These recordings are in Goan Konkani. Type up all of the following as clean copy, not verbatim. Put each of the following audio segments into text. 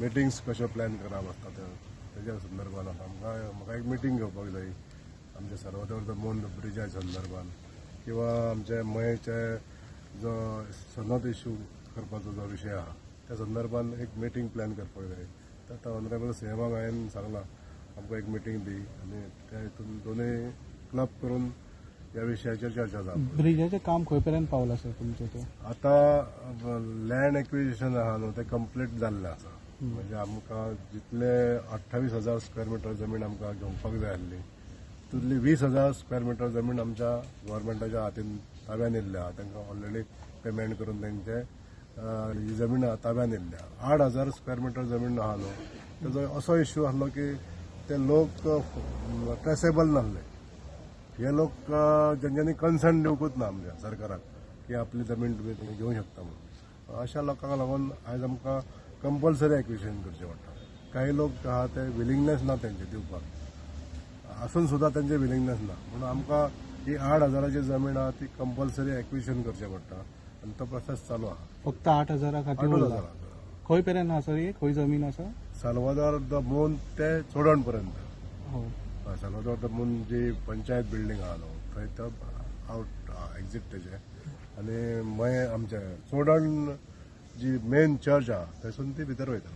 मिटिंग्स कश्यो प्लॅन करप आसता ते तेज्या संदर्भान आसा. आमकां म्हाका एक मिटींग घेवपाक जाय आमच्या साल्वादोर the मून ब्रिजा संदर्भान किंवा आमचे मयेचे जो सनद इशू करपाचो जो विशय आहा, त्या संदर्भान एक मिटींग प्लॅन करपाक जाय. तर आतां ऑनरेबल सीएमाक हांवें सांगलां, आमकां एक मिटींग दी आनी त्या हितून दोनूय क्लब करून ह्या विशयाचेर चर्चा जावप. ब्रिजाचें काम खंय पर्यंत पावलां सर तुमचें तें? आता लँड एक्विजिशन आहा न्हू, तें कंप्लीट जाल्लें आसा. म्हणजे आमकां जितले 28,000 स्क्वेअर मिटर जमीन आमकां घेवपाक जाय आसली, तितली 20,000 स्क्वेअर मिटर जमीन आमच्या गव्हर्मेंटाच्या हातीन ताब्यान येयल्ली आहा. तांकां ऑलरेडी पेमेंट करून तेंचे ही जमीन ताब्यान येयल्ली आहा. 8000 स्क्वेअर मिटर जमीन आहा न्हू, तेजो असो इश्यू आसलो की ते लोक ट्रेसेबल नासले. हे लोक जेंच्यांनी कन्सर्न दिवकूच ना आमच्या सरकाराक की आपली जमीन तुमी घेवंक शकता म्हणून, अशा लोकांक लागून आयज आमकां कंपल्सरी एक्विजिशन करचें पडटा. काही लोक आहा ते विलिंगनेस ना तेंचे दिवपाक, आसून सुद्दां तेंचे विलिंगनेस ना, म्हणून आमकां ही 8000ची जमीन आहा ती कंपल्सरी एक्विजिशन करचें पडटा आनी तो प्रोसेस चालू आहा. फक्त 8000 खातीर 8 उरला? हजार. खंय पर्यंत आसा सर ही? खंय जमीन आसा? साल्वादोर the मून ते चोडण पर्यंत. हो. हय, साल्वादोर the मून जी पंचायत बिल्डींग आहा न्हू, थंय तो आउट एक्झिट तेजे आनी मागीर आमचे चोडण जी मेन चर्च आहा, थंयसून ती भितर वयता.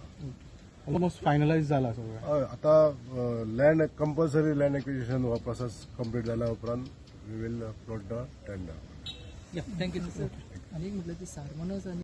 ऑलमोस्ट फायनलायज जाला सगळें? हय, आतां लँड कंपल्सरी लँड एक्विजिशन हो प्रोसेस कंप्लीट जाल्या उपरांत we will float the tender. Thank you sir. आनी एक म्हटल्यार ती सारमनस आनी